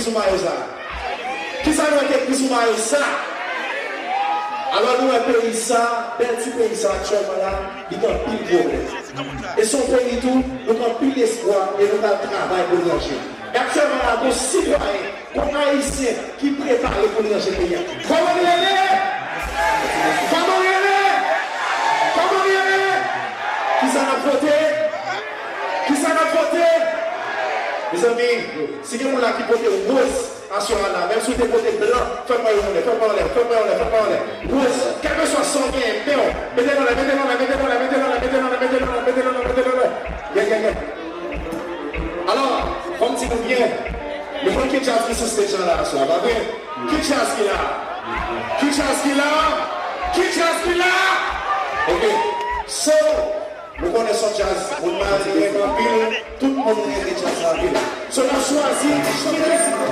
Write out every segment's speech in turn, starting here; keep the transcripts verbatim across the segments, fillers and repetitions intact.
sou mayo sa? Kisa nou wè ki ekri sou mayo sa? Alò, nou wè peyi sa, bèl ti peyi sa aktyèlman la, li gen anpil pwoblèm. E se yon peyi tou, nou gen anpil espwa e nou pral travay pou l ranje. E aktyèlman la, gon sitwayen, gon Ayisyen ki prepare pou l ranje peyi a. Kòman li rele? Kòman li rele? Kòman li rele? Kisa n ap vote? Kisa n ap vote? Mezanmi, si gen moun la ki vote woz aswè a la, menm si w te vote blan, fè men w anlè, fè men w anlè, fè men w anlè, fè men w anlè. Woz, kèlkeswa sa w genyen, men w, mete l anlè, mete l anlè, mete l anlè. Yeah, yeah, yeah. Alò, fò m di nou byen, nou konn ki djaz ki sou stage la aswè a, pa vre? Ki djaz ki la? Ki djaz ki la? Ki djaz ki la? Ok. So, nou konnen se yon djaz moun Mari renmen anpil, tout moun renmen djaz la anpil. So, n ap chwazi chante.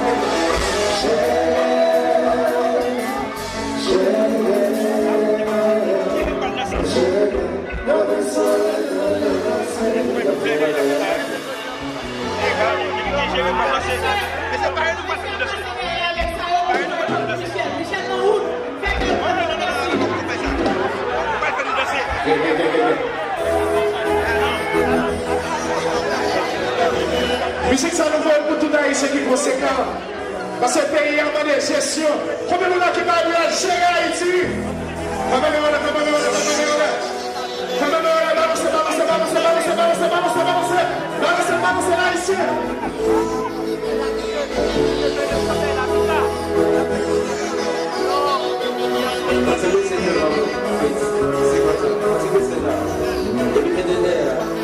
Mizik sa nou voye l pou tout Ayisyen ki konsekan. Paske peyi a mande jesyon. Konbyen moun la ki pa vle jere Ayiti? Kanpe men anlè, kanpe men anlè, kanpe men anlè. Kanpe men anlè, balanse, balanse, balanse, balanse, balanse, balanse, balanse, balanse, balanse, Ayisyen. Pase bese sèl la, pase bese la. Epi mete dèyè a.